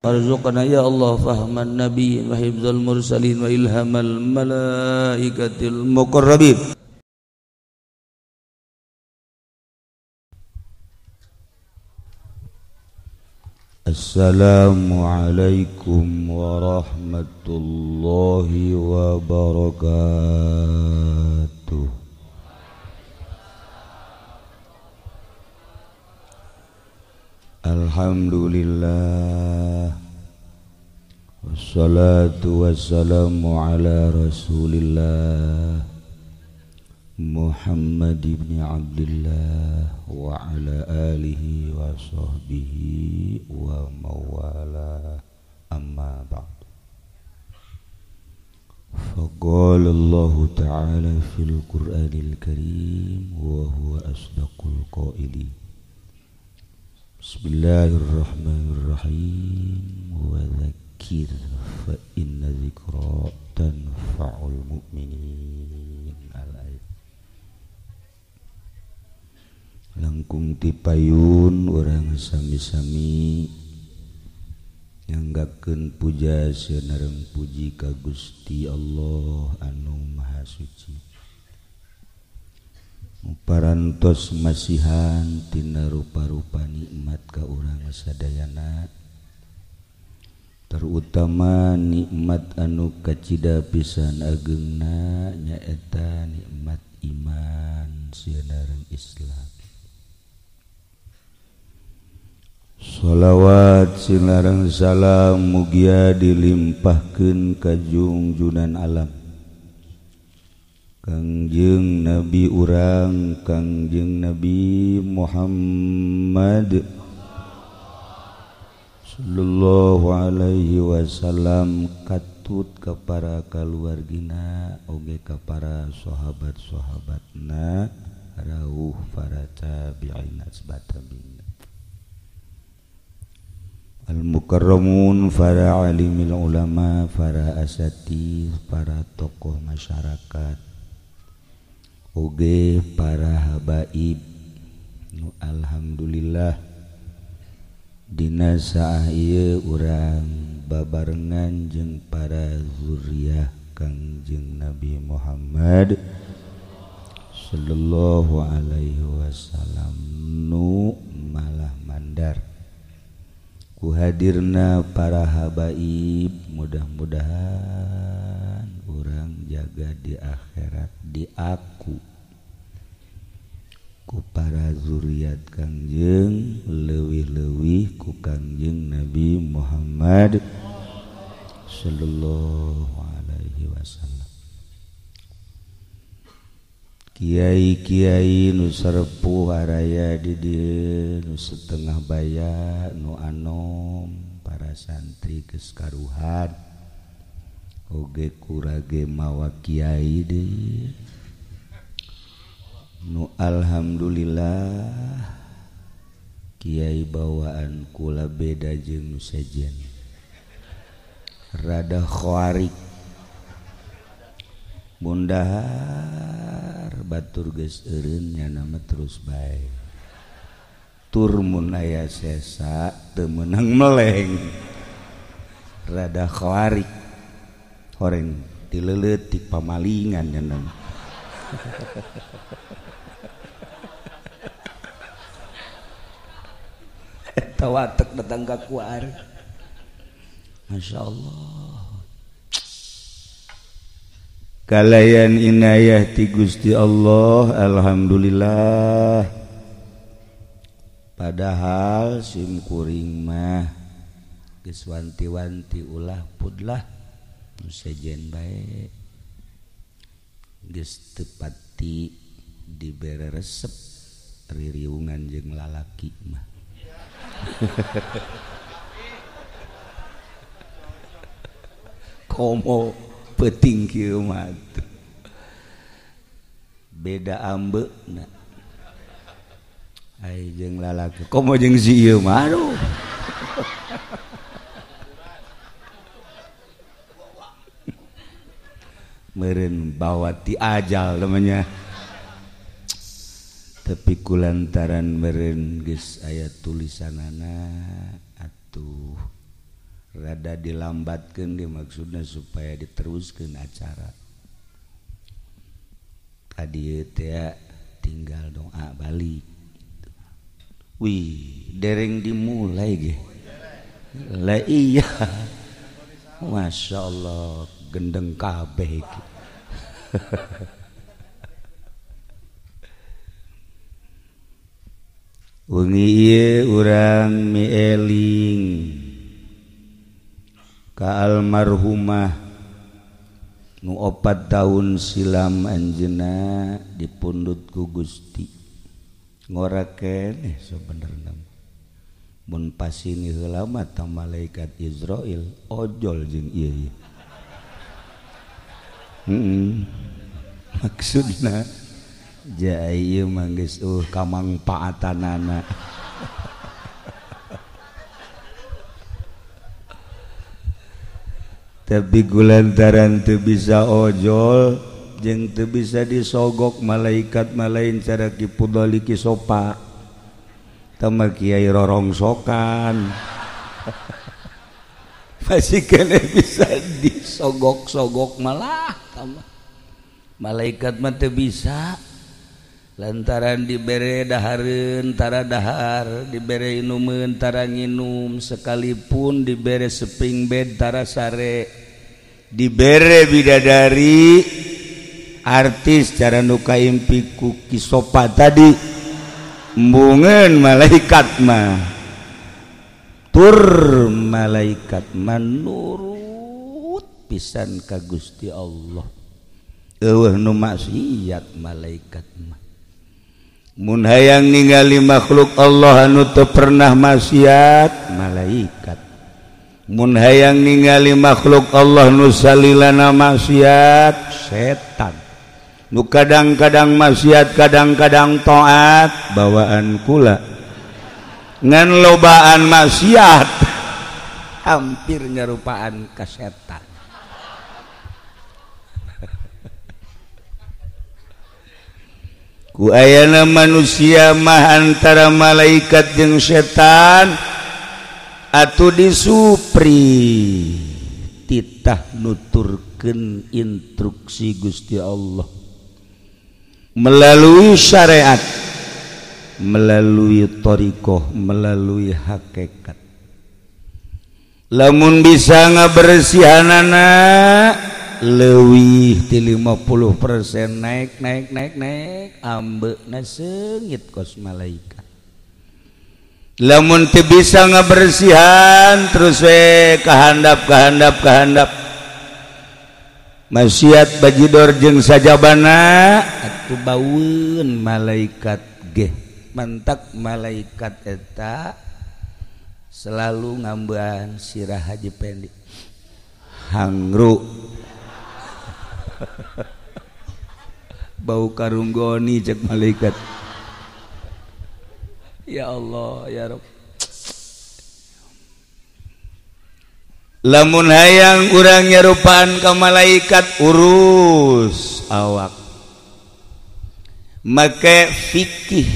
Warzuqna ya Allah fahman nabiyyin wa hifdzal mursalin wa ilhamal malaikatil muqarrabin. Assalamualaikum warahmatullahi wabarakatuh. Alhamdulillah, wassalatu wassalamu ala rasulillah Muhammad ibn Abdillah wa ala alihi wa sahbihi wa mawala, amma ba'd. Faqala Allah ta'ala fil Qur'anil Karim wa huwa asdaqul qailin. Bismillahirrahmanirrahim. Wa dzakir fa inna dzikra tanfa'ul mu'minin. Al-ayat. Langkung tipayun urang sami-sami nyanggakeun puja sareng puji ka Gusti Allah anu Maha Suci. Parantos masihan tina rupa-rupa nikmat ka urang sadayana, terutama nikmat anu kacida pisan ageungna nyaeta nikmat iman sareng Islam. Shalawat sareng salam mugia dilimpahkeun ka junjunan alam Kangjeng Nabi urang, Kangjeng Nabi Muhammad sallallahu alaihi wasallam, katut ka para kaluargina oge ka para sahabat-sahabatna, rauh para tabi'in asbatabi'in, al-mukarramun, para alimil ulama, para asatidz, para tokoh masyarakat, oge para habaib. Nu alhamdulillah dina saah ieu urang babarengan jeung para zuriyah Kangjeng Nabi Muhammad sallallahu alaihi wasallam nu malah mandar ku hadirna para habaib. Mudah-mudahan urang jaga di akhirat diaku ku para zuriat Kangjeng, leuwih-leuwih ku Kangjeng Nabi Muhammad sallallahu alaihi wasallam. Kiai-kiai nu sarepuh araya di dieu, nu setengah baya, nu anom, para santri geus karuhan oge kurage mawa kiai deui. Nu alhamdulillah kiai bawaan kula beda jeung nu sejen, rada khawarik mundahar batur geus eureun nya nama terus bae, tur mun aya sesa teu meunang meleng, rada khawarik horeng dileuleut pamalingan nya nama. Eta watek datang ka kuar. Masya Allah. Kalayan inayah ti Gusti Allah, alhamdulillah. Padahal sim kuring mah geus wanti-wanti ulah pudlah nu sejen bae, geus teu pati dibere resep ririungan jeung lalaki mah. Komo peuting kieu mah beda ambeuna ai jeung lalaki, komo jeung si ieu mah aduh. Meureun bawa ti ajal namanya, tapi kulantaran meureun geus aya tulisanana atuh Rada dilambatkeun ge maksudna supaya diteruskeun acara. Tadi teh tinggal doa balik. Wih, dereng dimulai ge. Lah iya. Masya Allah, gendeng kabeh iki. Wengi ieu urang mieling ka almarhumah nu 4 tahun silam anjeunna dipundhut ku Gusti. Ngora keneh sabenerna. Mun pasini heula mah ta malaikat Israil ojol jeung ieu. Maksudna ja ieu mah geus kamangpaatanana. Tapi gulantaran teu bisa ojol jeung teu bisa disogok malaikat malain cara Ki Pudoli Ki Sopa tama kiai rorongsokan. Masih kene bisa disogok-sogok malah tama malaikat mah teu bisa lantaran dibere dahareun tara dahar, dibere inumeun tara nginum, sekalipun dibere seping bed tara sare, dibere bidadari artis cara nu kaimpi ku Ki Sopa tadi embungeun malaikat mah tur malaikat manurut pisan ka Gusti Allah. Eueuh nu maksiat malaikat mah. Mun hayang ningali makhluk Allah anu teu pernah maksiat malaikat. Mun hayang ningali makhluk Allah nu salilana maksiat setan. Nu kadang-kadang maksiat kadang-kadang taat bawaan kula. Ngan lobaan maksiat hampir nyarupaan ka setan. Ku ayana manusia mah antara malaikat jeung setan atuh disupri titah nuturkeun instruksi Gusti Allah melalui syariat, melalui thariqah, melalui hakikat. Lamun bisa ngabersihanana leuwih ti 50% naik naik naik naik ambeuna seungit kos malaikat. Lamun teu bisa ngabersihan terus we kahandap kahandap kahandap maksiat bajidor jeung sajabana atuh baueun malaikat ge. Mantak malaikat eta selalu ngambean sirah Haji Pendi hangru bau karunggoni cek malaikat. Ya Allah ya Rabb. Lamun hayang urang nyarupaan ka malaikat urus awak make fikih.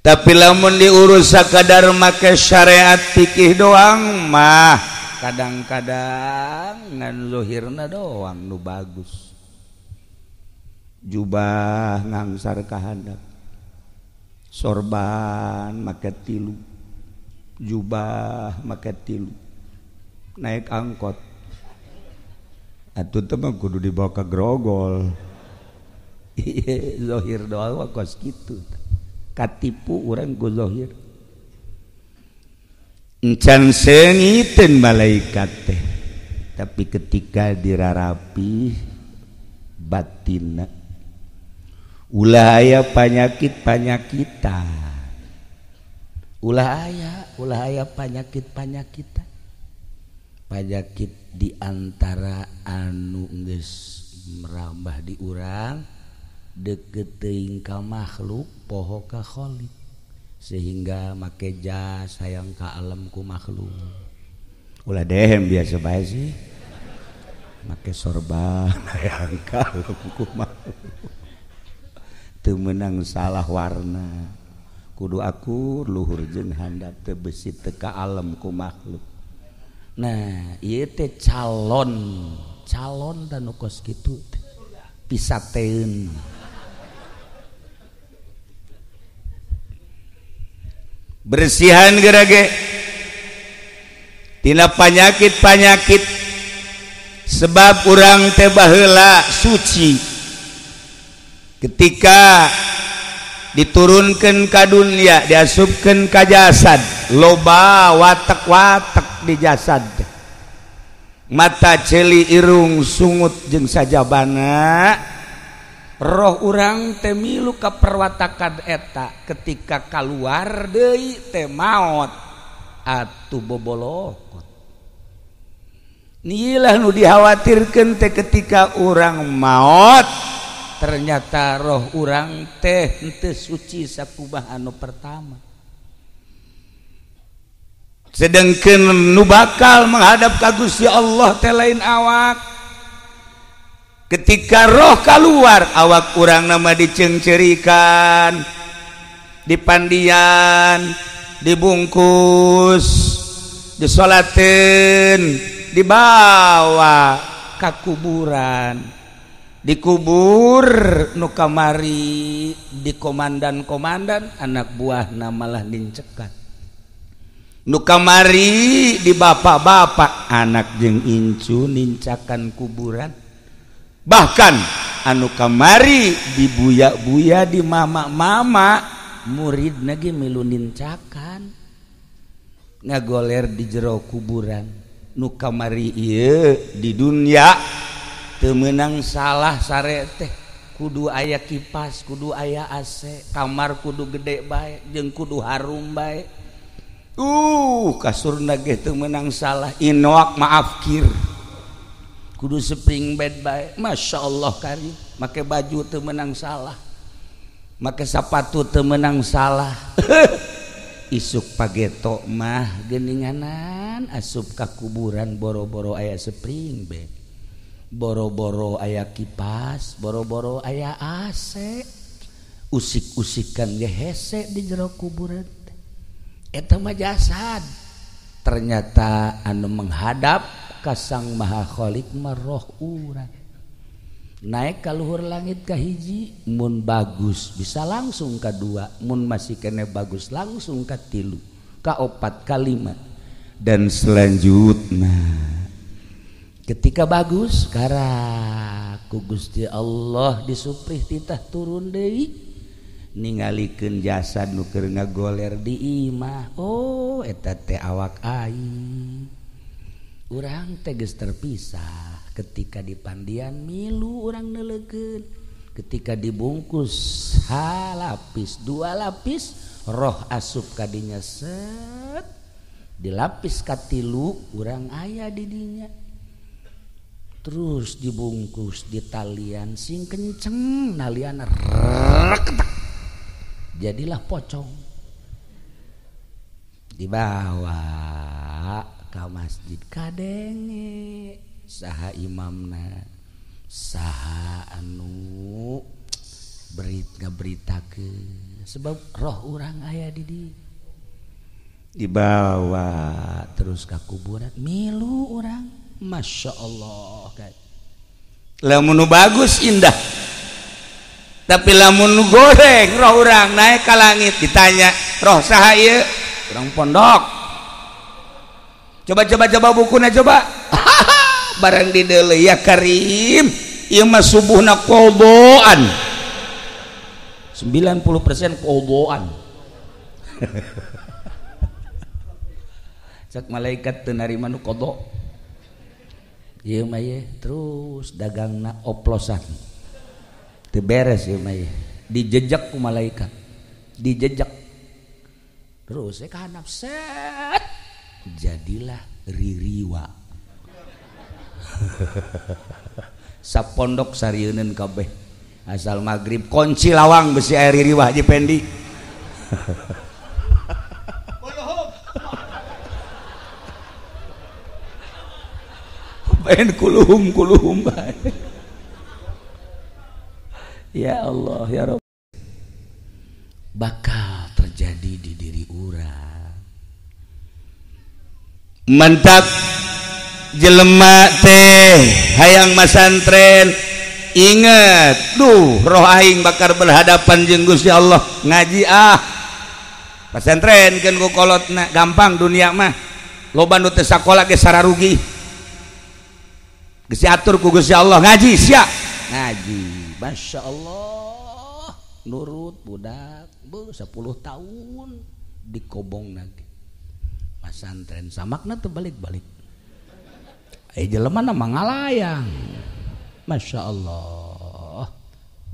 Tapi lamun diurus sakadar make syariat fikih doang mah kadang-kadang ngan zuhirna doang nu bagus. Jubah ngangsar ka handap, sorban make tilu, jubah make tilu, naik angkot atuh teh mah kudu dibawa ka grogol. Zohir doang kos kitu katipu urang ku zohir. Encan seungiteun malaikat teh, tapi ketika dirarapi batinna ulah aya panyakit-panyakitan, ulah aya panyakit-panyakitan, panyakit di antara anu geus merambah di urang deket teuing ka makhluk poho ka khalik sehingga make jas hayang ka alam ku makhluk. Ulah dehem biasa bae sih make sorban hayang ka alam ku makhluk. Teu meunang salah warna. Kudu akur luhur jeung handap teu besi teu ka alam ku makhluk. Nah, ieu teh calon, calon da nu kos kitu teh. Pisateun. Bersihan gerage tina panyakit-panyakit sebab urang teh baheula suci ketika diturunkan ka dunia diasupkeun ka jasad loba watek-watek di jasad mata ceuli irung sungut jeung sajabana roh urang teh milu ka perwatakan eta ketika kaluar deui teh maot atuh bobolokot. Nilah nu dikhawatirkeun teh ketika urang maot ternyata roh urang teh henteu suci sakumaha anu pertama. Sedengkeun nu bakal menghadap ka Gusti Allah teh lain awak. Ketika roh keluar awak urang nama diceungceurikan, dipandian, dibungkus, disolateun, dibawa ka kuburan. Dikubur nu kamari di komandan-komandan anak buahna malah nincekan. Nu kamari di bapak-bapak anak jeung incu nincakan kuburan. Bahkan anu kamari di buya-buya di mama-mama muridna ge milu nincakan ngagoler di jero kuburan. Nu kamari ieu di dunia teu meunang salah sare teh kudu aya kipas kudu aya AC kamar kudu gede bae jeung kudu harum bae. Kasurna ge teu meunang salah inoak maaf kir kudu spring bed bae. Masya Allah karim make baju teu meunang salah make sapatu teu meunang salah. Isuk pageto mah geuninganan asup ka kuburan boro-boro aya spring bed boro-boro aya kipas boro-boro aya AC usik-usikan ge hese di jero kuburan eta mah jasad. Ternyata anu menghadap ka Sang Maha Khalik mah roh urang naik ka luhur langit ka hiji mun bagus bisa langsung ka dua mun masih kene bagus langsung ka tilu ka opat ka lima dan selanjutnya. Ketika bagus karak ku Gusti Allah disuprih titah turun deui ningalikeun jasad nu keur ngagoler di imah. Oh eta teh awak aing urang teh geus terpisah. Ketika dipandian milu urang neuleukeun ketika dibungkus halapis dua lapis roh asup kadinya set dilapis katilu urang aya di dinya terus dibungkus di talian sing kenceng nalian reketek jadilah pocong dibawa ke masjid kadenge saha imamna saha anu berit ngaberitakeun sebab roh urang aya di dibawa terus ka kuburan milu urang. Masya Allah lamun nu bagus indah tapi lamun nu goreng roh urang naik ka langit ditanya roh saha ieu urang pondok coba coba coba bukuna coba barang di deuleu ya karim ieu mah subuhna qodaan 90% qodaan. Cak malaikat teu narima nu qada ieu mah ye terus dagangna oplosan teu beres ieu mah ye dijejak ku malaikat dijejak terus ka handap set jadilah ririwa. Sapondok sarieuneun kabeh asal magrib kunci lawang besi air ririwa Haji Pendi. Pengen kuluhum kuluhum bae. Ya Allah ya Rabb. Bakal terjadi terjadi di diri urang. Mantap jelema teh hayang masantren inget duh roh aing bakal berhadapan jeung Gusti Allah ngaji ah pasantren keun ku kolotna gampang dunia mah loba nu teu sakola ge sararugi geus diatur ku Gusti Allah ngaji sia ngaji Masya Allah nurut budak beuh 10 tahun dikobong lagi pasantren samakna teu balik-balik jelema na mangalayang Masya Allah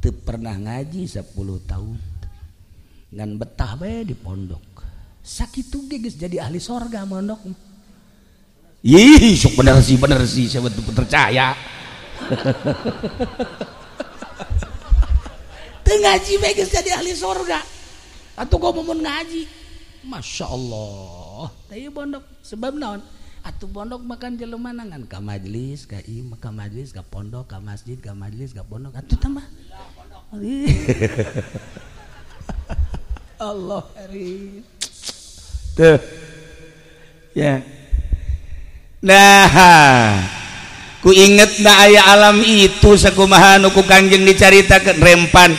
teu pernah ngaji 10 tahun ngan betah bae di pondok sakitu ge geus jadi ahli sorga mondok. Ih sok bener sih saya betul percaya teu ngaji bae geus jadi ahli sorga atuh kok mun ngaji Masya Allah teh pondok sebab naon atuh pondok makan jelema ngan ka majelis ka ieu ka majelis ka pondok ka masjid ka majelis ka pondok atuh tambah Allah karim tuh ya. Nah ku inget na aya alam itu sakumaha nu ku Kangjeng dicaritakeun rempan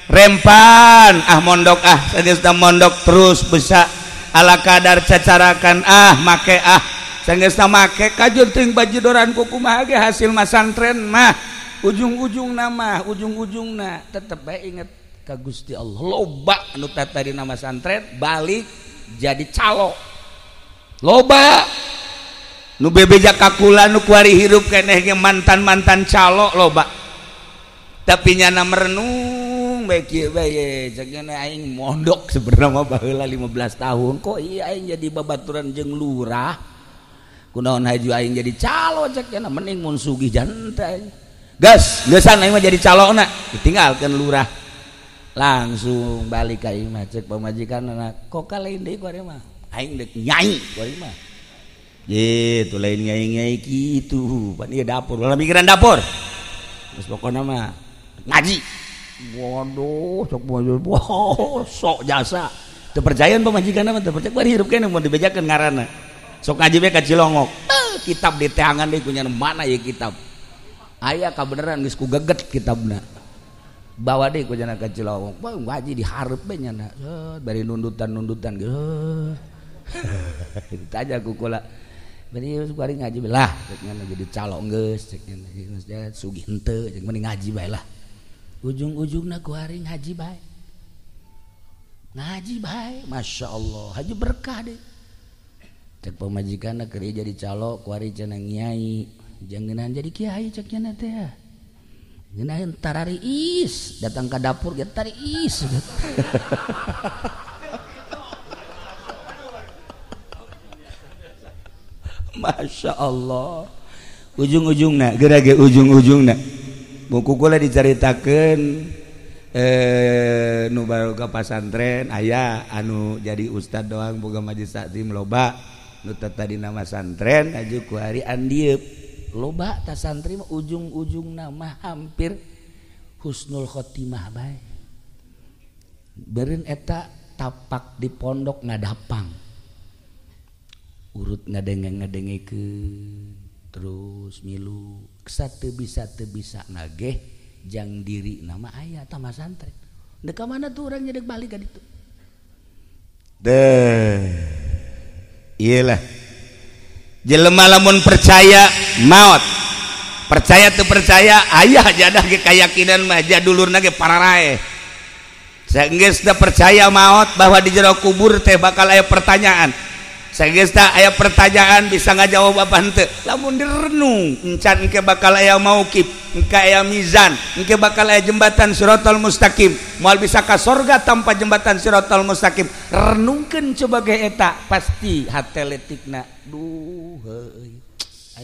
rempan ah mondok ah sageus mondok terus bisa ala kadar cacarakan ah make ah sageusna make kajur teuing bajidoran ku kumaha ge hasil masantren mah ujung-ujungna mah ujung-ujungna tetep bae inget ka Gusti Allah loba anu tadi nama santren balik jadi calo loba nu bebeja kakula nu kuari hirup keneh ge mantan-mantan calo loba tapi nyana merenung bae kieu bae cek aing mondok sebenarnya mah baheula 15 tahun kok iya aing jadi babaturan jeung lurah kunaon haju aing jadi calo cek mending mun sugih jantan gas geusan aing mah jadi calona ditinggalkeun lurah langsung balik ka imah cek pamajikanna kok ka lain deui ku ari mah aing deuk nyai ku ari mah gitu lain nyai-nyai kitu pan ieu dapur ulah mikiran dapur geus pokona mah ngaji waduh sok wow, sok jasa teu percayaan pamajikanna mah teu percaya bari hirup keneh mun dibejakeun ngaranna sok ngaji bae ka Cilongok kitab di teangan deui kunyana mana ieu kitab aya kabeneran geus ku geget kitabna bawa deui kunyana ka Cilongok bae ngaji dihareup bae nyana bari nundutan-nundutan geus ditanya ku kula bari bari ngaji lah cek nyana jadi calok geus cek nyana sugih henteu cek mending ngaji bae lah ujung-ujungna ku hari ngaji bae ngaji bae Masya Allah haji berkah deh cek pamajikanna keur jadi calo ku hari cenah nyai jangenan jadi kiai cek nyana teh ngeunaheun tarariis datang ka dapur ge tariis Masya Allah ujung-ujungna geura ge ujung-ujungna buku kula dicaritakeun nu baru ka pasantren aya anu jadi ustad doang boga majelis taklim loba nu tadi nama santren aju ku hari andieup loba ta santri mah ujung-ujungna mah hampir husnul khotimah bae beureun eta tapak di pondok ngadapang urut ngadenge-ngadengekeun terus milu teu bisa nageh jang diri nama aya tah santren dek ka mana tuh urang nyedek balik ka ditu deh iyalah jelema lamun percaya maot percaya teu percaya aya jadah ge kayakinan mah jadulurna ge pararae saenggeus teu percaya maot bahwa di jero kubur teh bakal aya pertanyaan sageus tah aya pertanyaan bisa ngajawab apa henteu lamun direnung encan engke bakal aya mauqif engke aya mizan engke bakal aya jembatan siratal mustaqim moal bisa ka sorga tanpa jembatan siratal mustaqim renungkeun coba ge eta pasti hate letikna duh heuy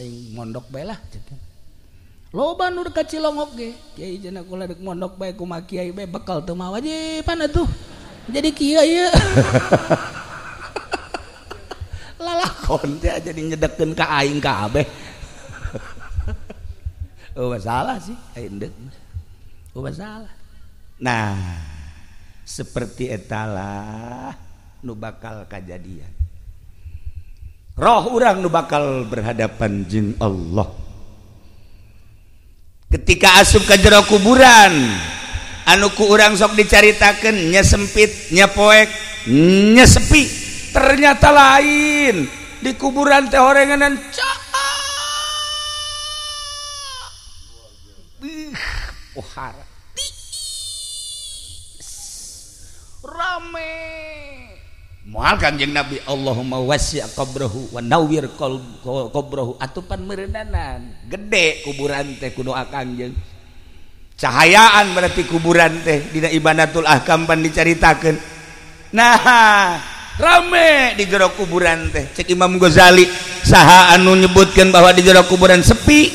aing mondok bae lah loba nu ka Cilongok ge kiai cenah kula deuk mondok bae kumaha kiai bae bekal teu mawa pan atuh jadi kieu ieu lalakon teh jadi nyedekeun ka aing kabeh. Oh masalah sih aing deuk. Oh masalah. Nah, seperti etalah nu bakal kajadian. Roh urang nu bakal berhadapan jeung Allah. Ketika asup ka jero kuburan, anu ku urang sok dicaritakeun nya sempit, nya poek, nya sepi, ternyata lain. Di kuburan teh horenganan pohara rame. Moal Kangjeng Nabi Allahumma wasi' qabrahu wa nawwir qabrahu atupan meureunnanan gede kuburan teh ku doa Kangjeng. Cahayaan berarti kuburan teh dina Ibanatul Ahkam pan dicaritakeun. Nah, rame di jero kuburan teh. Cek Imam Ghazali saha anu nyebutkeun bahwa di jero kuburan sepi,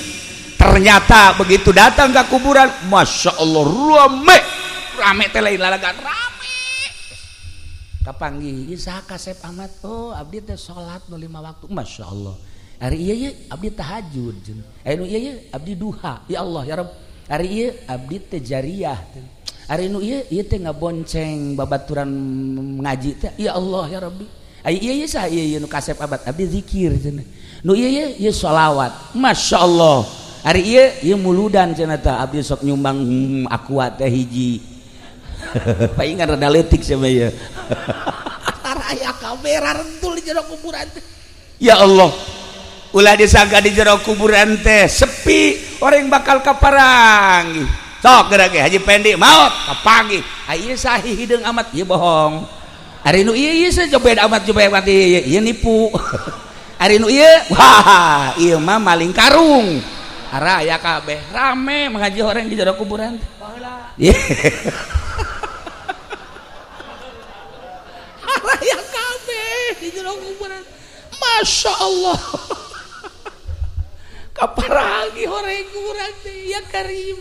ternyata begitu datang ke kuburan, Masya Allah rame. Rame teh lain lalagan rame. Kapanggih ieu saha kasep amat, oh abdi teh salat nu 5 waktu, Masya Allah. Ari ieu ye abdi tahajud jeung. Ari nu ieu ye abdi duha, ya Allah ya Rabb. Ari ieu abdi teh jariyah. Ari nu ieu ieu teh ngabonceng babaturan ngaji teh, ya Allah ya Rabbi. Ari ieu ye saha ieu ye nu kasep amat, abdi zikir cenah. Nu ieu ye ieu sholawat, Masya Allah. Ari ieu ieu muludan cenah tah abdi sok nyumbang aqua teh hiji. Paingan rada leutik sia mah ieu. Araya kamera rentul di jero kuburan teh. Ya Allah, ulah disangka di jero kuburan teh sepi, orang bakal kaparangi. Sok geura ge Haji Pendi maot kapanggih. Ieu sahih hideung amat, ieu bohong. Ari nu ieu ieu sejobed amat jobed amat ieu, ieu nipu. Ari nu ieu, wah, ieu mah maling karung. Araya kabeh rame mengaji orang di jero kuburan teh. Baheula. Araya kabeh di jero kuburan. Masya Allah. Kaparagi horeng kuburan teh ya karim.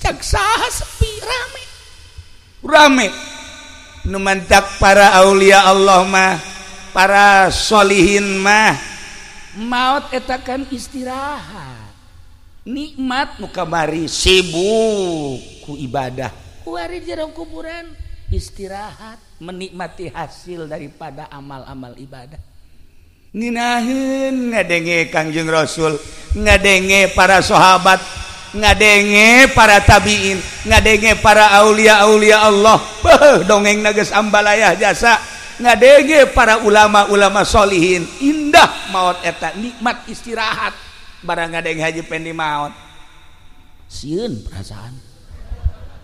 Cak saha sepi rame. Rame. Nu mantak para aulia Allah mah, para solihin mah maot eta kan istirahat. Nikmat nu kamari sibuk ku ibadah. Kuari jero kuburan istirahat, menikmati hasil daripada amal-amal ibadah. Nginaheun ngadenge Kangjeng Rasul, ngadenge para sahabat, ngadenge para tabiin, ngadenge para aulia-aulia Allah. Beuh, dongeng geus ambalayah jasa. Ngadenge para ulama-ulama solihin. Indah maot eta, nikmat istirahat. Barang ngadenge Haji Pendi maot. Sieun perasaan.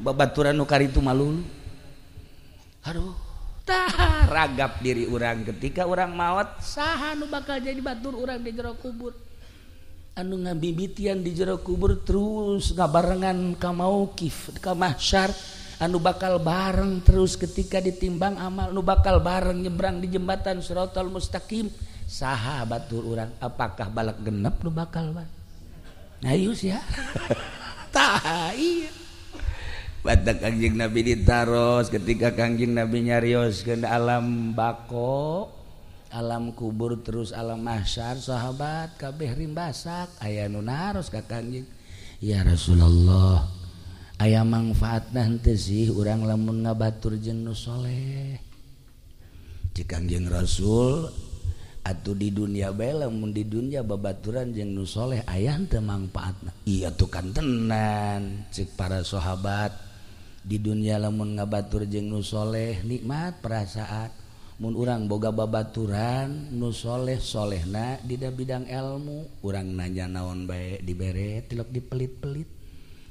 Babaturan nu karitu malulu. Aduh, tah ragap diri urang ketika urang maot, saha nu bakal jadi batur urang di jero kubur. Anu ngabibitian di jero kubur terus ngabarengan ka mauqif, ka mahsyar, anu bakal bareng terus ketika ditimbang amal, nu bakal bareng nyebrang di jembatan Shiratal Mustaqim. Saha batur urang, apakah balak genep nu bakal bareng? Ayo sia. Tah iya. Batak Kangjeng Nabi ditaros ketika Kangjeng Nabi nyarioskeun alam bako, alam kubur terus alam mahsyar, sahabat kabeh rimbasak aya nu naros ka Kangjeng, ya Rasulullah, aya mangfaatna henteu sih urang lamun ngabatur jeung nu soleh. Cek Kangjeng Rasul, atuh di dunia bae lamun di dunia babaturan jeung nu soleh aya henteu mangfaatna. Iya tuh kan tenan cek para sahabat. Di dunia lamun ngabatur jeung nu soleh nikmat perasaan. Mun urang boga babaturan nu soleh solehna di bidang ilmu, urang nanya naon bae dibere tilok dipelit-pelit.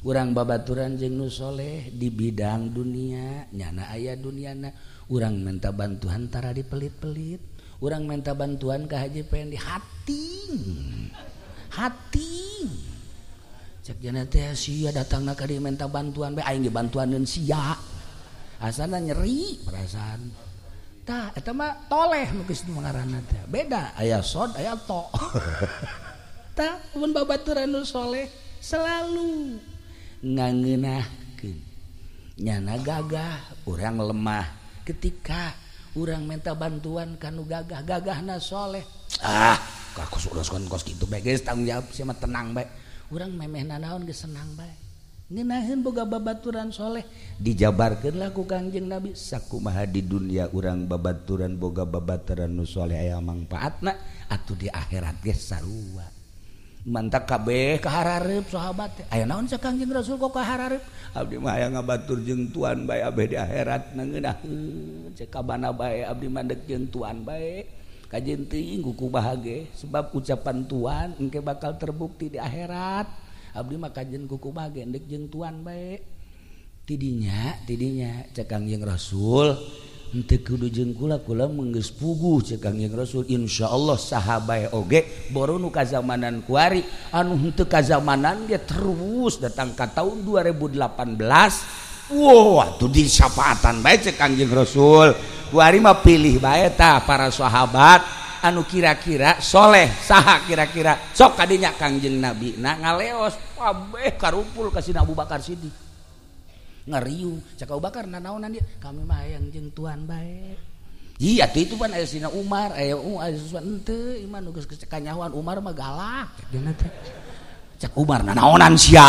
Urang babaturan jeung nu soleh di bidang dunia, nyana aya duniana, urang minta bantuan tara dipelit-pelit. Urang minta bantuan ka Haji Pendi hating. Hating. Cek jana teh sia datangna ka dieu minta bantuan bae aing ge bantuaneun sia. Asana nyeri perasaan. Tah eta mah toleh nu geus ngaranna teh. Beda aya sod aya to. Tah mun babaturan nu soleh selalu ngangeunahkeun. Nyana gagah, urang lemah. Ketika urang minta bantuan ka nu gagah, gagahna soleh. Ah, kos kos kitu bae geus tanggung jawab sia mah tenang bae. Urang memeh nanaon geus senang bae. Ngeunaheun boga babaturan soleh dijabarkeun lah ku Kangjeng Nabi sakumaha di dunia urang babaturan boga babaturan nu soleh aya mangpaatna atuh di akhirat ge sarua. Mantak kabeh kaharareup sahabat teh. Aya naon sa Kangjeng Rasul kok kaharareup? Abdi mah hayang ngabatur jeung tuan bae abeh di akhirat ngeunaheun cek kabana bae abdi mah deuk jeung tuan bae. Kajeun teuing kukumaha ge sebab ucapan tuan engke bakal terbukti di akhirat. Abdi mah kajeun kukumaha ge deuk jeung tuan bae. Tidinya tidinya cek Kangjeng Rasul henteu kudu jeung kula kula geus puguh cek Kangjeng Rasul insyaallah saha bae oge boro nu kazamanan kuari anu henteu kazamanan ge terus datang ka tahun 2018. Wow, atuh disyafaatan bae cek Kangjeng Rasul. Kuari mah pilih bae tah para sahabat anu kira-kira soleh saha kira-kira sok kadinya Kangjeng Nabi na ngaleos kabeh karumpul ka Sina Abu Bakar Siddiq ngariung cak Abu Bakar nanaonan dia kami mah hayang jeung tuan bae. Iya atuh itu pan aya Sina Umar aya Usman henteu iman nu geus kanyahoan Umar mah galak cek dina teh cak Umar nanaonan sia.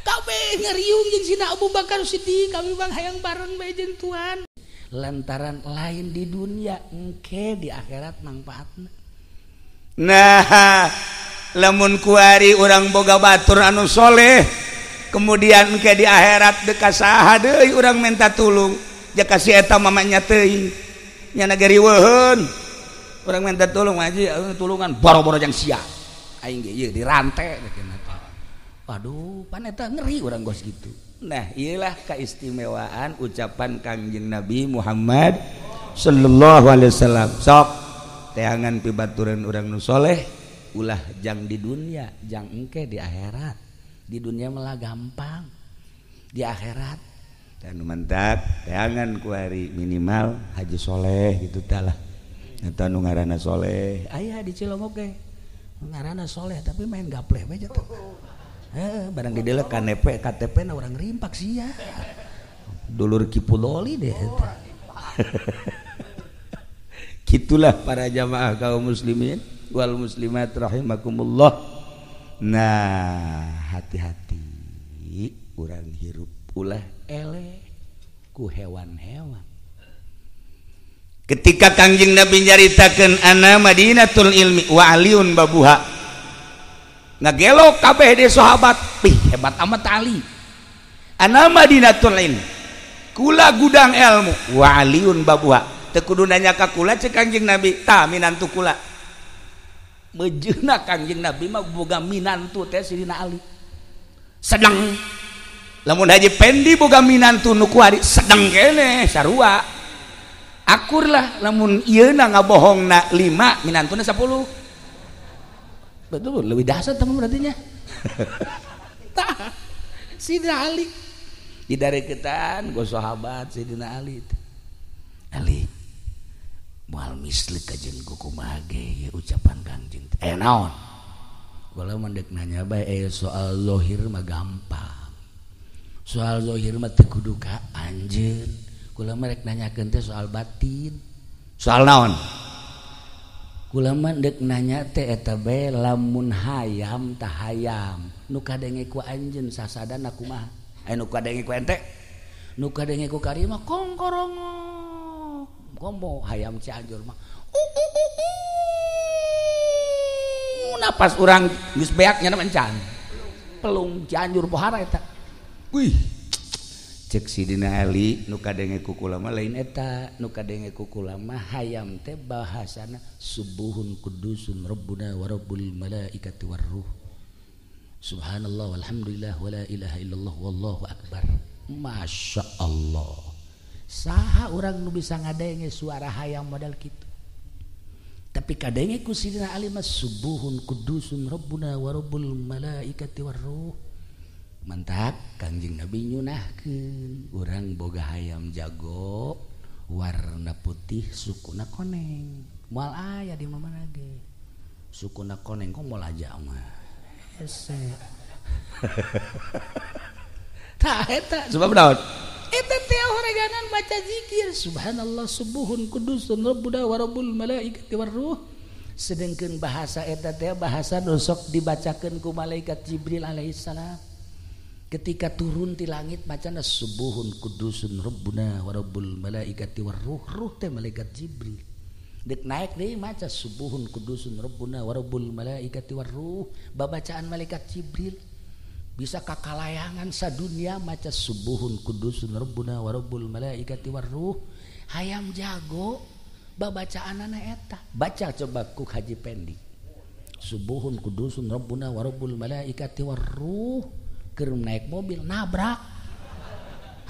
Kabeh ngariung jeung Sina Abu Bakar Siddiq kami bang hayang bareng bae jeung tuan lantaran lain di dunia engke di akhirat mangpaatna. Nah lamun kuari urang boga batur anu soleh kemudian engke di akhirat deka saha deui urang minta tulung ja ka si eta mamanya teuing nya gariweuheun urang minta tulung haji tulungan boro-boro jang sia aing ge ieu dirante teh. Waduh pan eta ngeri urang gos gitu. Nah iyalah keistimewaan ucapan Kangjeng Nabi Muhammad sallallahu alaihi wasallam. Sok teangan pibaturan urang nu soleh ulah jang di dunia jang engke di akhirat. Di dunia malah gampang di akhirat dan mantap teangan kuari minimal haji soleh gitu talah eta nu ngaranna soleh aya di Cilongok ge ngaranna soleh tapi main gapleh bae teh. Barang didelek KTP KTP na urang rimpak sia dulur Kipuloli deh. Gitulah para jamaah kaum muslimin wal muslimat rahimakumullah. Nah hati-hati urang hirup ulah eleh ku hewan-hewan. Ketika Kangjeng Nabi nyaritakeun ana Madinatul ilmi wa aliun babuha ngagelok kabeh de sahabat pih hebat amat Ali ana Madinatul ilmi kula gudang ilmu wa aliun babuha teu kudu nanya ka kula cek Kangjeng Nabi tah minantu kula mejeuna Kangjeng Nabi mah boga minantu teh Sidina Ali sedang lamun Haji Pendi boga minantu nu kuari sedang keneh sarua akurlah lamun ieuna ngabohongna 5 minantuna 10 betul lebih dahsyat teman berarti nya. Tah Sidina Ali didareketan go sahabat Sidina Ali Ali moal misli ka jeung kumaha ge ieu ucapan Kangjeng teh naon kula mah deuk nanya bae soal zahir mah gampang soal zahir mah teu kudu ka anjeun kula mah rek nanyakeun teh soal batin soal naon kula mah deuk nanya teh eta bae lamun hayam tah hayam nu kadenge ku anjeun sasadana kumaha aya nu kadenge ku ente nu kadenge ku kari mah kongkorongok komo hayam Cianjur mah napas urang geus beak nya encan pelung Cianjur pohara eta wih cek Sidina Ali nu kadenge ku kula mah lain eta nu kadenge ku kula mah hayam teh bahasana subuhun kudusun rabbuna wa rabbul malaikati warruh subhanallah walhamdulillah wala ilaha illallah wallahu akbar. Masya Allah saha urang nu bisa ngadenge suara hayam model kitu tapi kadenge ku Sidina Ali mah subuhun kudusun rabbuna wa rabbul malaikati warruh. Mantap Kangjeng Nabi nyunahkeun urang boga hayam jago warna putih sukuna koneng moal aya di mana ge sukuna koneng kok moal aja mah hese. Tah eta sebab naon eta teh horeganan baca zikir subhanallah subuhun kudusun rabbuna wa rabbul malaikati warruh. Sedengkeun bahasa eta teh bahasa nu sok dibacakeun ku malaikat Jibril alaihissalam. Ketika turun ti langit macana subuhun kudusun rabbuna wa rabbul malaikati warruh, ruh teh malaikat Jibril. Dek naik deui maca subuhun kudusun rabbuna wa rabbul malaikati warruh, babacaan malaikat Jibril. Bisa kakalayangan sadunia maca subuhun kudusun rabbuna wa rabbul malaikati warruh. Hayam jago babacaanana eta. Baca coba ku Haji Pendi. Subuhun kudusun rabbuna wa rabbul malaikati warruh. Keur naik mobil nabrak.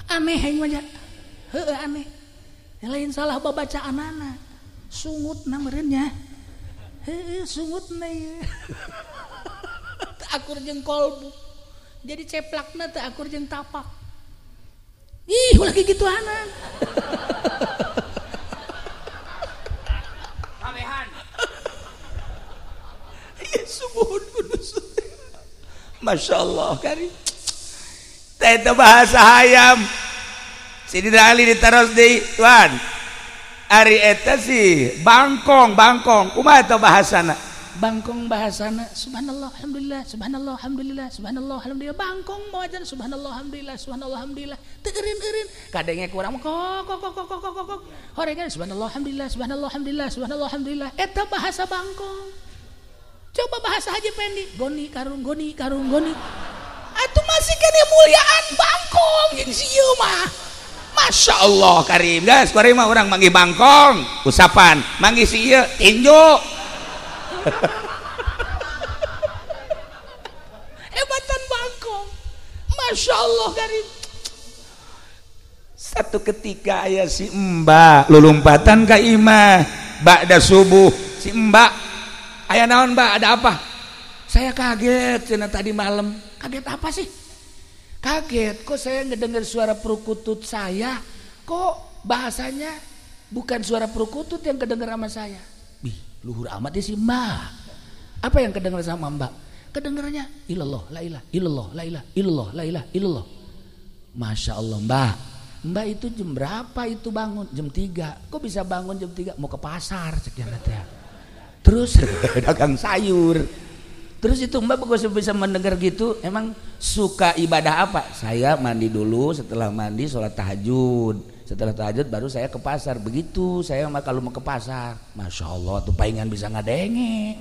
Aneh aing mah. Heueuh aneh. Lain salah babacaanana. Sungutna meureun nya. Heueuh sungutna ieu. Teu akur jeung kolbu. Jadi ceplakna teu akur jeung tapak. Ih, ulah kikituanan. Kabehan. Ieu subuhun kudus. Masya Allah kari. Teh bahasa hayam. Sidina Ali ditaros deui, tuan. Ari eta sih bangkong, bangkong. Kumaha eta bahasana? Bangkong bahasana subhanallah alhamdulillah, subhanallah alhamdulillah, subhanallah alhamdulillah. Bangkong mawajan subhanallah alhamdulillah, subhanallah alhamdulillah. Teu eureun-eureun. Kadenge kurang kok kok kok kok kok kok. Horengan subhanallah alhamdulillah, subhanallah alhamdulillah, subhanallah alhamdulillah. Eta bahasa bangkong. Coba bahasa Haji Pendi, goni karung goni karung goni. Atuh masih kene muliaan bangkong jeung si ieu mah. Masya Allah karim, guys, karim mah urang manggih bangkong, usapan, manggih si ieu tinju. Hebatan bangkong. Masya Allah karim. Satu ketika aya si Mbak lulumpatan ka imah ba'da subuh, si Mbak aya naon Mbak, ada apa? Saya kaget cenah tadi malam. Kaget apa sih? Kaget kok saya ngedengar suara perkutut saya, kok bahasanya bukan suara perkutut yang kedengar sama saya. Bih, luhur amat ya si Mbak. Apa yang kedengar sama Mbak? Kedengarannya ilallah la ilah illallah la ilah illallah la ilah illallah. Masya Allah Mbak. Mbak itu jam berapa itu bangun? Jam 3. Kok bisa bangun jam 3? Mau ke pasar sekian ya. Terus dagang sayur. Terus itu Mbak bagus bisa mendengar gitu, emang suka ibadah apa? Saya mandi dulu, setelah mandi sholat tahajud. Setelah tahajud baru saya ke pasar. Begitu saya mah kalau mau ke pasar. Masya Allah tuh palingan bisa ngadenge.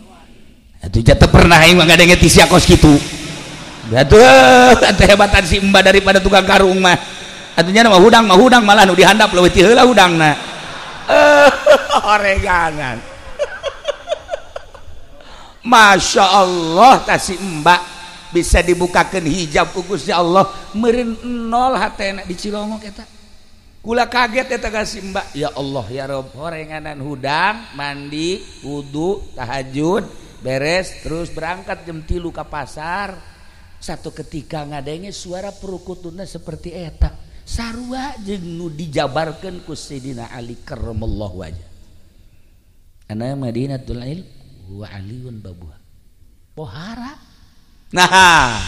Atuh jatuh pernah aing mah ngadenge ti sia kos kitu. Atuh hebatan si Mbak daripada tukang karung mah. Atunya mah hudang malah nu dihandap leuwih ti heula hudangna. Oreganan. Masya Allah kasih Mbak bisa dibukakan hijab ku Gusti Allah meureun nol hatena di Cilongok eta. Kula kaget eta kasih Mbak. Ya Allah ya Rob, horenganan hudang, mandi, wudu, tahajud, beres terus berangkat jam 3 ka pasar. Satu ketika ngadenge suara perukutuna seperti eta. Sarua jeung nu dijabarkeun ku Sayyidina Ali karramallahu wajah. Ana Madinatul Ilm wa aliyun babuha. Pohara. Nah,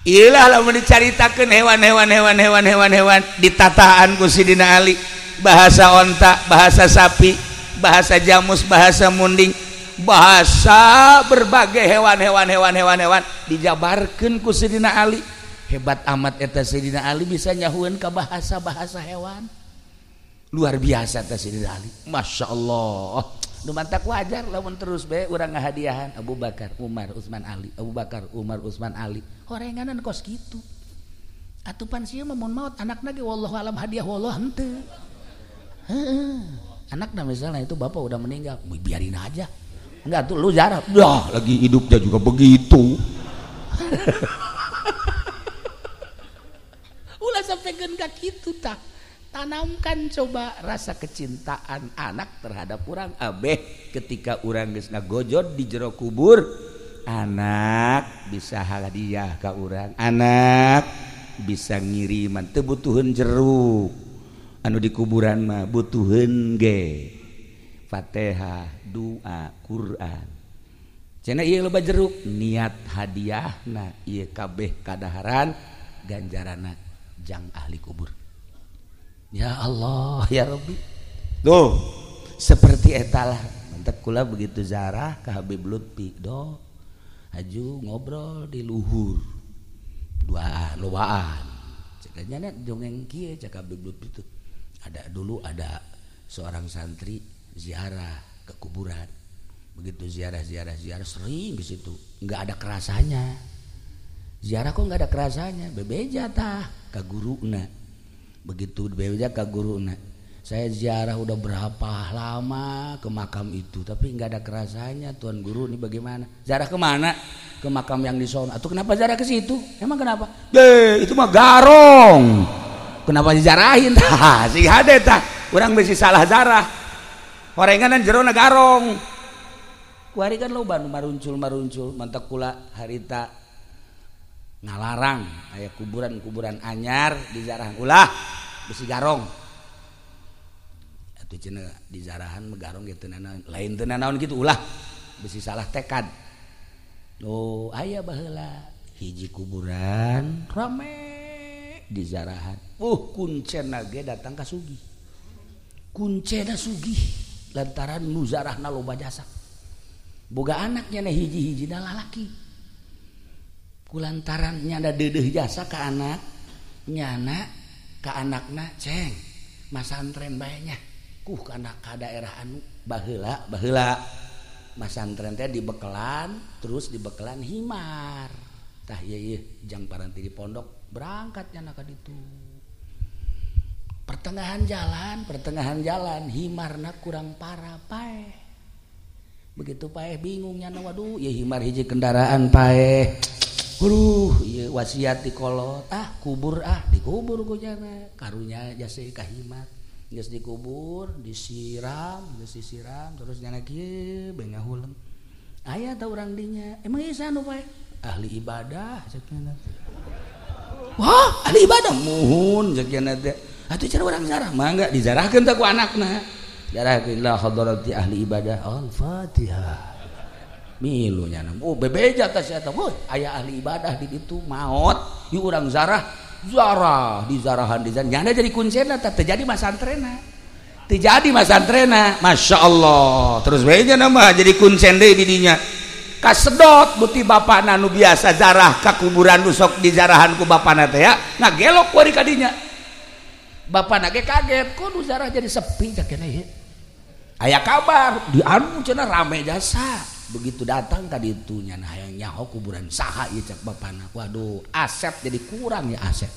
ilah lamun dicaritakeun hewan-hewan ditataan ku Sidina Ali, bahasa onta, bahasa sapi, bahasa jamus, bahasa munding, bahasa berbagai hewan dijabarkeun ku Sidina Ali. Hebat amat eta Sidina Ali bisa nyahueun ka bahasa-bahasa hewan. Luar biasa eta Sidina Ali. Masya Allah. Nu mantak wajar lamun terus bae urang ngahadiahan Abu Bakar, Umar, Utsman, Ali, Abu Bakar, Umar, Utsman, Ali. Horenganan kos kitu. Atuh pan sieun mah mun maot anakna ge wallahu alam hadiah wallah henteu. Heeh. Anakna misalnya itu bapak udah meninggal, biarin aja. Enggak tuh lu jarab. Dah, lagi hidupnya juga begitu. Ulah sampai ka kitu tah. Tanamkan coba rasa kecintaan anak terhadap urang abeh ketika urang geus ngagojod di jero kubur, anak bisa hadiah ka urang, anak bisa ngiriman teu butuheun jeruk anu di kuburan mah butuheun ge Fatihah, doa, Quran. Cenah ieu loba jeruk niat hadiahna ieu kabeh kadaharan ganjaranna jang ahli kubur. Ya Allah ya Rabbi. Tuh seperti etalah mantap Cek kula begitu zarah ka Habib Lutfi do aju ngobrol di luhur duaan lowaan cek nya dongeng kieu cek Habib Lutfi tuh ada dulu ada seorang santri ziarah ke kuburan begitu ziarah sering di situ nggak ada kerasanya ziarah kok nggak ada kerasanya bebeja tah ka guruna begitu bebeja ka guruna saya ziarah udah berapa lama ke makam itu tapi nggak ada kerasanya tuan guru ini bagaimana ziarah kemana ke makam yang di sono atau kenapa ziarah ke situ emang kenapa itu mah garong kenapa dijarahin tah sing hade tah urang bisi salah zarah horenganan jerona garong kuari kan loba nu maruncul mantak kula harita ngalarang aya kuburan-kuburan anyar dizarahan ulah besi garong atuh cenah dizarahan megarong ge teu nanaon lain teu nanaon kitu ulah besi salah tekad oh aya baheula hiji kuburan rame dizarahan kuncena ge datang ka sugih kuncena sugih lantaran nu zarahna loba jasa boga anaknya na hiji-hiji na lalaki kulantaran nyana deudeuh jasa ka anak nyana ka anakna ceng masantren bae nya kuh kana ka daerah anu baheula masantren teh dibekelan terus dibekelan himar tah ieu jang paranti di pondok berangkat nyana ka ditu pertengahan jalan himarna kurang parah paeh begitu paeh bingung nyana waduh ieu himar hiji kendaraan paeh Aduh, ieu wasiat di kolot ah kubur ah dikubur ku nyana karunya jasa ka himar geus dikubur disiram geus disiram terus nyana kieu bae ngahuleng aya tah urang dinya emang ieu saha nu paeh ahli ibadah cek nyana wah ahli ibadah muhun cek nyana teh atuh cara urang zarah mangga dizarahkeun teh ku anakna zarahkeun la hadarati ahli ibadah al-Fatihah milu nyana oh bebeja tah sia tah aya ahli ibadah di ditu maot ieu urang zarah dizarahan nyana jadi kuncena tah teu jadi masantrena masyaallah terus we nya mah jadi kuncen deui di dinya kasedot buti bapana nu biasa zarah ka kuburan nu sok dizarahan ku bapana teh ya ngagelok kuari ka dinya bapana ge kaget kok nu zarah jadi sepi cak keneh ieu aya kabar di anu cenah rame jasa begitu datang ka ditu nyana hayang nyaho kuburan saha ieu cak bapana waduh asep jadi kurang ya asep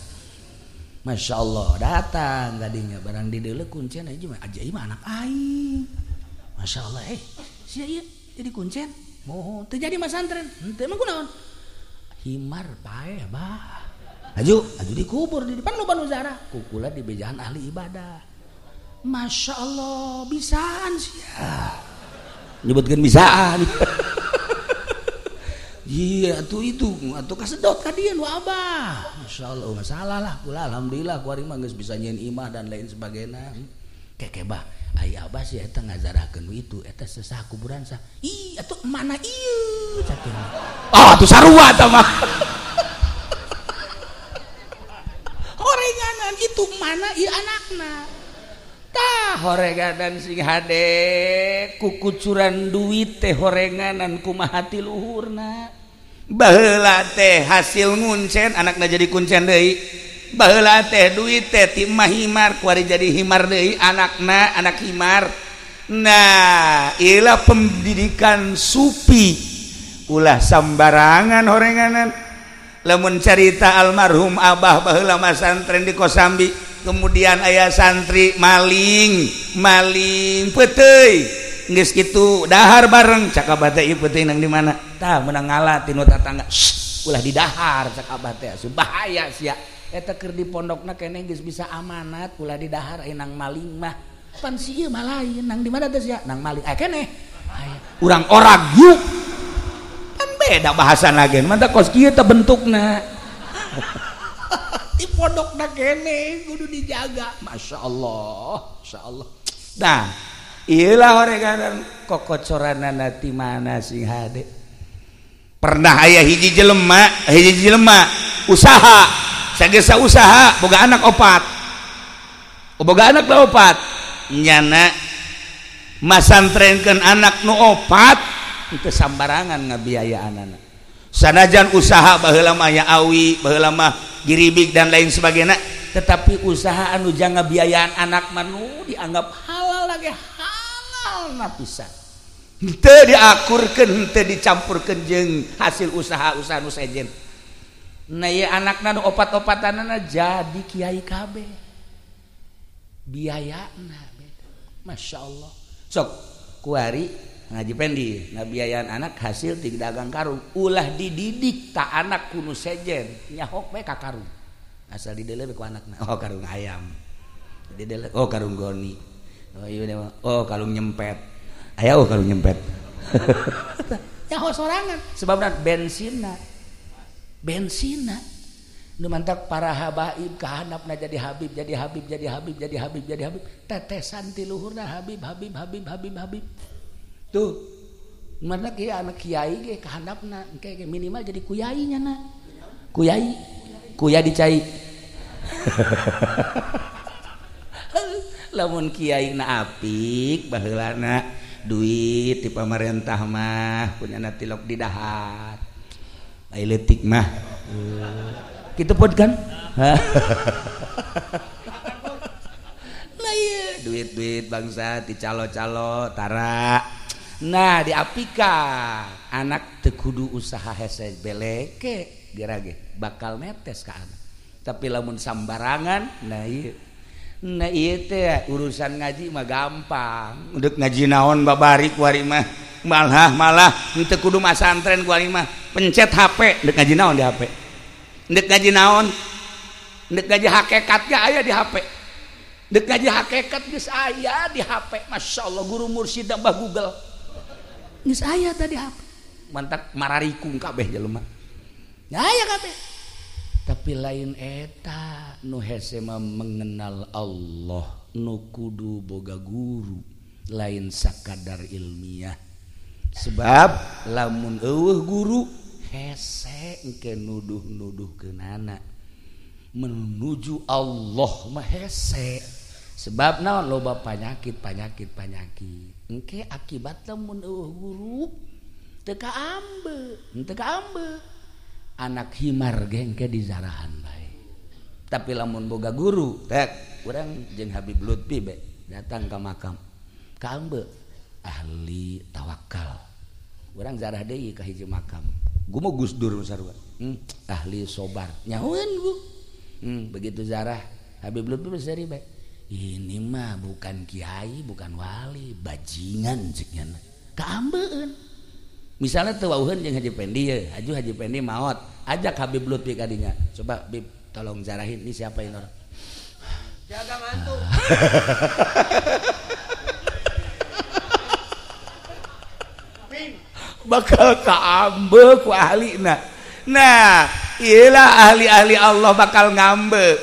Masya Allah datang ka dinya barang di deuleu kuncen aja mah aja mah anak aing Masya Allah sia ieu jadi kuncen moho teu jadi masantren henteu emang kunaon himar paeh bah aju dikubur di depan loba nu zarah kukula di bejaan ahli ibadah Masya Allah bisaan sia nyebutkeun bisaan iya atuh itu atuh kasedot ka dieu nu abah Masya Allah masalah lah kula alhamdulillah kuari mah geus bisa nyieun imah dan lain sebagainya keke bah aya abah sih eta ngazarahkeun itu eta sesah kuburan sah ih atuh mana ieu cak ah atuh sarua tah mah horenganan itu mana ieu anakna tah horenganan sing hade kukucuran duit teh horenganan kumaha ti luhurna baheula teh hasil nguncen anakna jadi kuncen deui baheula teh duit teh ti mah himar kuari jadi himar deui anakna anak himar nah ieu pendidikan supi ulah sambarangan horenganan lamun carita almarhum abah baheula masantren di Kosambi kemudian ayah santri maling peuteuy geus kitu dahar bareng cak abah teh ieu peuteuy nang di mana tah meunang ngala tinu tatangga ulah didahar cak abah teh bahaya sia eta keur di pondokna keneh geus bisa amanat ulah didahar aya nang maling mah pan si ieu mah lain nang di mana teh sia nang maling aya keneh aya urang orag yuk kan beda bahasana ge mantap kos kieu teh bentukna di pondokna keneh kudu dijaga Masya Allah Masya Allah nah iyalah horenganan kokocoranana ti mana sing hade pernah aya hiji jelema usaha sagesa usaha boga anak opat nyana Masantrenkeun anak nu opat teu sambarangan ngabiayaanana. Sanajan usaha baheula mah aya awi, baheula mah giribik dan lain sebagainya, tetapi usaha anu jang ngabiayaan anak mah nu dianggap halal lagi halal na pisan. Henteu diakurkeun, henteu dicampurkeun jeung hasil usaha-usaha nu sejen. Nah ieu anakna nu opat-opatanana jadi kiai kabeh. Biayana beda. Masya Allah. Sok kuari ngaji pendi ngabiayaan anak hasil ti dagang karung, ulah dididik ta anak kunu sejen nyahok bae ka karung. Asal didele ku anakna, oh karung ayam. Didele oh karung goni. Oh ieu oh karung nyempet. Aya oh karung nyempet. Nyaho sorangan sebabna bensinna. Bensinna nu mantak para habaib kahandapna jadi habib, jadi habib, jadi habib, jadi habib, jadi habib, tetesan ti luhurna habib, habib, habib, habib, habib. Tuh mana kieu anak kiai ge kahandapna engke ge minimal jadi kuyai nya na. Kuyai, kuya dicai. Lamun kiai na apik baheulana duit ti pamarentah mah kunyana tilok di dahar. Ai leutik mah. Kitu pod kan? Lah ieu duit-duit bangsa ti calo-calo tara. Nah diapikan anak teu kudu usaha hese beleke gerage bakal netes ka anak. Tapi lamun sambarangan nah ieu. Nah ieu teh urusan ngaji mah gampang. Udah ngaji naon babari kuari mah malah henteu kudu masantren kuari mah pencet HP deuk ngaji naon di HP. Deuk ngaji naon? Deuk ngaji hakikat ge aya di HP. Deuk ngaji hakikat geus aya di HP. Masyaallah guru mursyid Mbah Google. Geus aya tadi HP. Mantak mararikung kabeh jelema. Aya kabeh. Tapi lain eta nu hese mah mengenal Allah, nu kudu boga guru, lain sakadar ilmiah. Sebab lamun eueuh guru hese engke nuduh-nuduhkeunana menuju Allah mah hese. Sebab naon loba panyakit, panyakit, panyakit. Engke akibat lamun eueuh guru teu kaambe, teu kaambe. Anak himar ge engke dizarahan bae. Tapi lamun boga guru, tek urang jeung Habib Lutfi be datang ka makam. Kaambe ahli tawakal. Urang zarah deui ka hiji makam. Gua mah Gus Dur sarua. Ahli sobar. Nyahoeun bu. Begitu zarah Habib Lutfi seri bae. Ini mah bukan kiai, bukan wali, bajingan cek nya. Kaambeun. Misalnya teu wauheun jeung Haji Pendi ye, Haji Pendi maot, ajak Habib Lutfi ka dinya. Coba Bib tolong zarahin ini siapa ini orang. Jaga mantu. Bakal kaambe ku ahlina. Nah, iyalah ahli-ahli Allah bakal ngambe.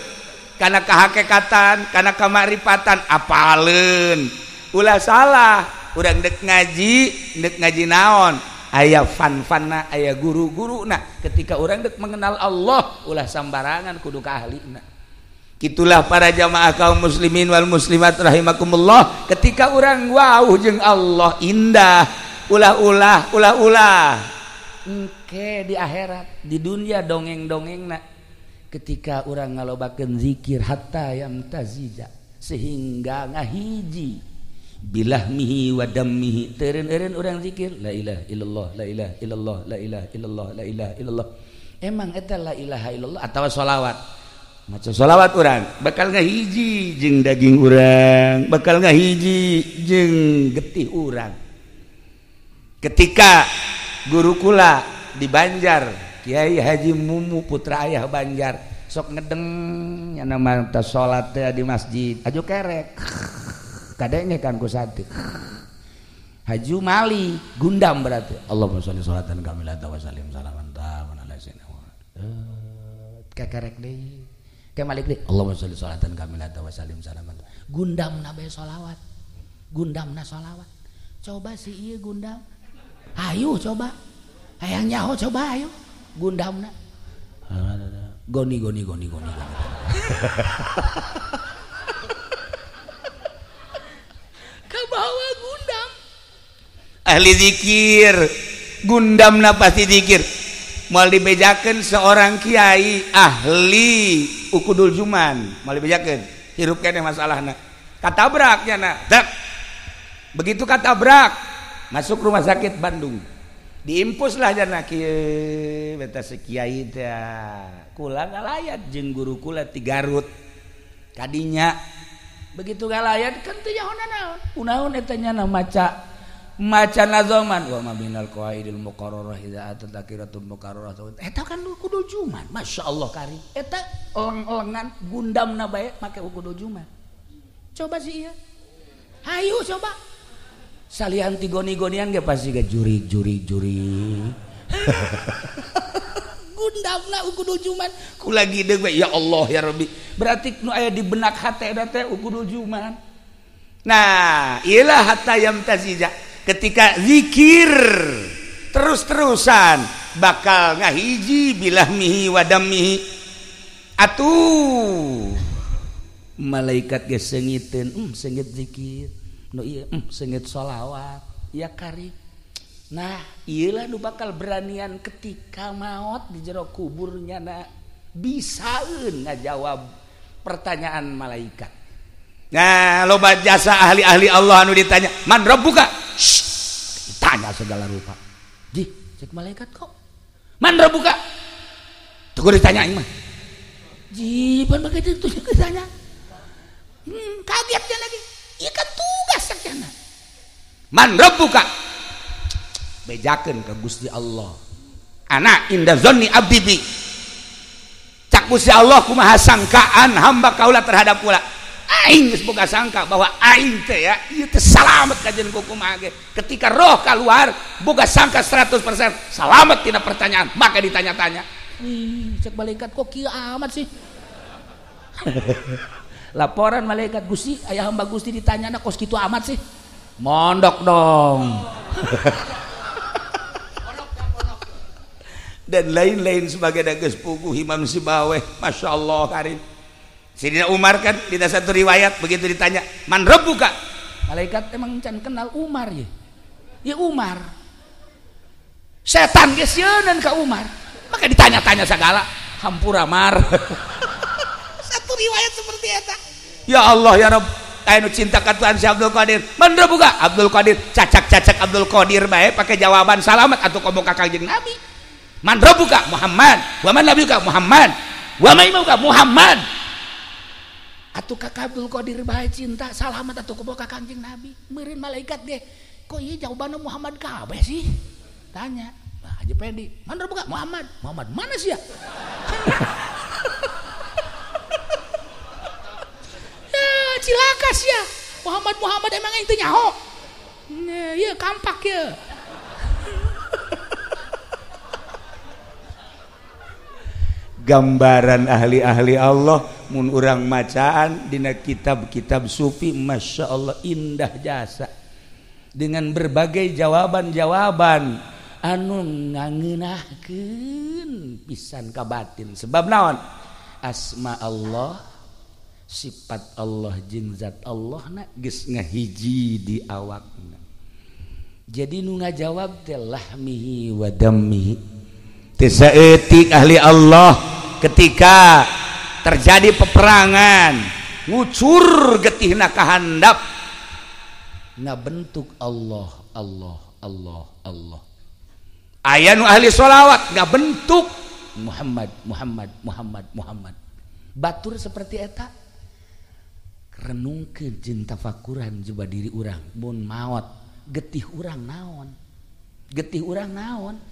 Karena kehakekatan, karena kemaripatan, apaleun. Ulah salah, urang dek ngaji naon? Aya fan-fanna, aya guru-guruna. Ketika urang dek mengenal Allah, ulah sambarangan kudu ka ahlina. Itulah para jamaah kaum muslimin wal muslimat rahimakumullah. Ketika urang wau jeung Allah indah, ulah-ulah, ulah-ulah. Engke di akhirat, di dunia dongeng-dongengna. Ketika urang ngalobakeun zikir hatta yamtazija, sehingga ngahiji bilahmihi wa dammihi, teureun-eureun urang zikir la ilaha illallah, la ilaha illallah, la ilaha illallah, la ilaha illallah. Emang eta la ilaha illallah atawa sholawat? Maca sholawat urang bakal ngahiji jeung daging urang, bakal ngahiji jeung getih urang. Ketika guru kula di Banjar, Kiai Haji Mumu putra ayah Banjar, sok ngedeng nya mah teh salat teh di masjid, aju kerek. Kadenge kan ku santri. Haju mali gundam berarti. Allahumma sholli sholatan kamilatan wa sallim salaman taman ala sayyidina Muhammad. Kekerek deui. Ke malik deui. Allahumma sholli sholatan kamilatan wa sallim salaman. Gundamna bae sholawat. Gundamna sholawat. Coba si ieu gundam. Ayo coba. Hayang nyaho coba ayo. Gundamna. Goni goni goni goni goni. Kabawa gundam. Ahli zikir gundamna pasti zikir. Moal dibejakeun seorang kiai ahli ukudul juman, moal dibejakeun hirup keneh masalahna. Katabrak nya na. Begitu katabrak masuk rumah sakit Bandung. Diimpuslah jana kieu beta sekiai teh. Kula ngalayat jeung guru kula ti Garut. Kadinya begitu ngalayat kan teu nyaho naon. Kunaon eta nya maca maca nazoman wa ma binal qawaidil muqarrarah idza atat akiratul muqarrarah. Eta kan kudu juman. Masyaallah kari. Eta eleng-elengan gundamna bae make kudu juman. Coba sih ieu. Hayu coba. Salian ti goni-gonian ge pasti ge jurig-jurig-jurig. Gundamna ukudul juman. Kula gideung we ya Allah ya Rabbi. Berarti nu aya di benak hate eta teh ukudul juman. Nah, ilah hatta yamtazija. Ketika zikir terus-terusan bakal ngahiji bilahmihi wa dammihi. Atuh malaikat ge seungiteun, seungit zikir. Nu ieu seungit sholawat ya kari. Nah, ieulah nu bakal beranian ketika maot di jero kuburnya na bisaeun ngajawab pertanyaan malaikat. Nah, loba jasa ahli-ahli Allah anu ditanya, "Man rabbuka?" Shh, ditanya segala rupa. Jih, cek malaikat kok. "Man rabbuka?" Tuh ditanya aing mah. Jih, pan begitu tuh ditanya. Kagetnya lagi. Ieu kan tugas sakjana. Man rabbuka? Bejakeun ka Gusti Allah. Ana inda zanni abdi bi. Cak Gusti Allah kumaha sangkaan hamba kaula terhadap kula. Aing geus boga sangka bahwa aing teh ya ieu teh salamet kajeun ku kumaha ge. Ketika roh keluar boga sangka 100% salamet tina pertanyaan, maka ditanya-tanya. Ih, cek malaikat kok kieu amat sih. Laporan malaikat Gusti, ayah hamba Gusti ditanya kos kitu amat sih. Mondok dong. Dan lain-lain sebagai geus puguh Imam Sibaweh, Masya Allah karim. Sidina Umar kan di satu riwayat begitu ditanya, "Man rabbuka?" Malaikat emang can kenal Umar ya. Ya Umar. Setan geus sieuneun ka Umar. Maka ditanya-tanya segala, hampura mar. Satu riwayat seperti eta. Ya Allah ya Rabb, anu cinta ka Tuhan si Abdul Qadir. Man rabbuka? Abdul Qadir, cacak-cacak Abdul Qadir bae pakai jawaban salamat atuh komo ka Kangjeng Nabi. Man rabbuka? Muhammad. Wa man nabiyuka? Muhammad. Wa man imamuka? Muhammad. Atuh ka Abdul Qadir bae cinta salamat atuh komo ka Kangjeng Nabi. Meureun malaikat ge, kok ieu jawabanna Muhammad kabeh sih? Tanya. Nah, Haji Pendi, man rabbuka? Muhammad. Muhammad mana sih ya? Cilaka sia. Muhammad Muhammad emang aing teu nyaho. Ieu kampak ieu. Gambaran ahli-ahli Allah mun urang macaan dina kitab-kitab sufi, Masya Allah indah jasa. Dengan berbagai jawaban-jawaban anu ngangeunahkeun pisan ka batin. Sebab naon? Asma Allah, sifat Allah jeung zat Allah na geus ngahiji di awakna. Jadi nu ngajawab teh lahmihi wa dammihi. Teu saeutik ahli Allah ketika terjadi peperangan ngucur getihna ka handap ngabentuk Allah Allah Allah Allah. Aya nu ahli sholawat ngabentuk Muhammad Muhammad Muhammad Muhammad. Batur seperti eta renungkeun jeung tafakuran coba diri urang mun maot getih urang naon, getih urang naon.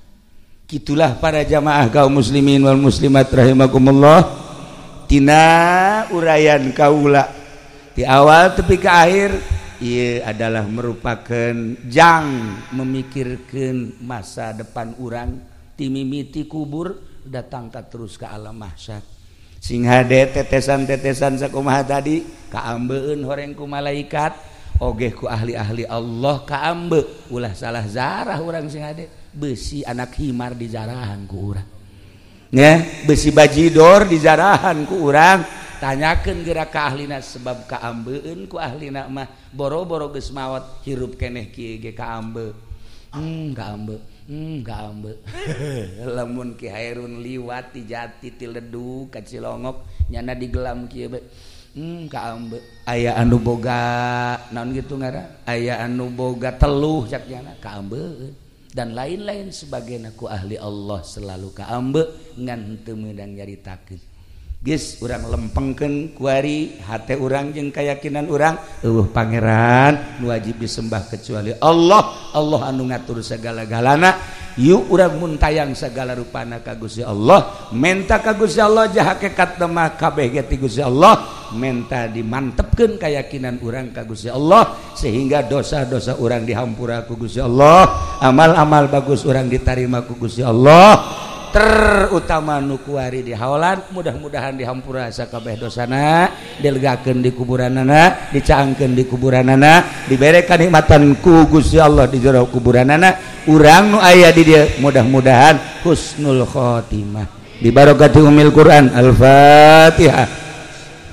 Kitulah para jamaah kaum muslimin wal muslimat rahimakumullah tina uraian kaula di awal tepi ke akhir ieu adalah merupakan jang memikirkeun masa depan urang ti mimiti kubur datang ka terus ke alam mahsyar. Sing hade tetesan-tetesan sakumaha tadi kaambeun horeng ku malaikat ogeh ku ahli-ahli Allah kaambe ulah salah zarah urang sing hade besi anak himar dijarahan ku urang ya, besi bajidor dijarahan ku urang. Tanyakeun geura ka ahlina sebab kaambeun ku ahlina mah boro-boro geus maot hirup keneh kieu ge kaambe. Kaambe kaambe lamun Ki Hairun liwat ti jati ti ledu ka Cilongok nyana digelam kieu bae kaambe aya anu boga naon kitu ngaran aya anu boga teluh cak nyana kaambe dan lain-lain sebagainya ku ahli Allah selalu kaambe ngan teu meunang nyaritakeun. Geus urang lempengkeun kuari hate urang jeung kayakinan urang eueuh pangeran nu wajib disembah kecuali Allah. Allah anu ngatur segala-galana. Yuk urang muntayang segala rupana ka Gusti Allah, menta ka Gusti Allah jah hakikat mah kabeh ge ti Gusti Allah, menta dimantepkeun kayakinan urang ka Gusti Allah sehingga dosa-dosa urang dihampura ku Gusti Allah, amal-amal bagus urang ditarima ku Gusti Allah. Terutama nu kuari di haolan mudah-mudahan dihampura sakabeh dosana, dilegakeun di kuburanana, dicaangkeun di kuburanana, dibere kanikmatan ku Gusti Allah di jero kuburanana. Urang nu aya di dieu mudah-mudahan husnul khotimah bi barakati umil Quran. Al-Fatihah.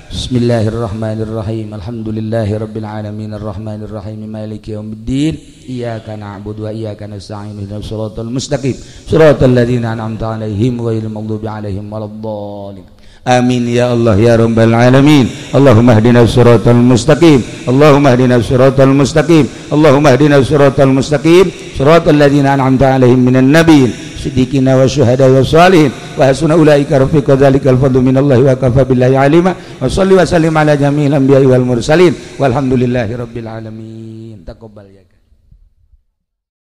Bismillahirrahmanirrahim. Alhamdulillahirabbil alamin arrahmanirrahim maliki yaumiddin. Iyyaka na'budu wa iyyaka nasta'in ihdinas siratal mustaqim siratal ladzina an'amta 'alaihim ghairil maghdubi 'alaihim waladdallin. Amin ya Allah ya rabbal alamin. Allahumma ihdinas siratal mustaqim. Allahumma ihdinas siratal mustaqim. Allahumma ihdinas siratal mustaqim siratal ladzina an'amta 'alaihim minan nabiyyin siddiqina wa syuhada wa salihin wa hasuna ulaika rafiqa dzalikal fadlu minallahi wa kafa billahi alima. Wa shalli wa sallim ala jami'il anbiya'i wal mursalin walhamdulillahi rabbil alamin. Taqabbal ya.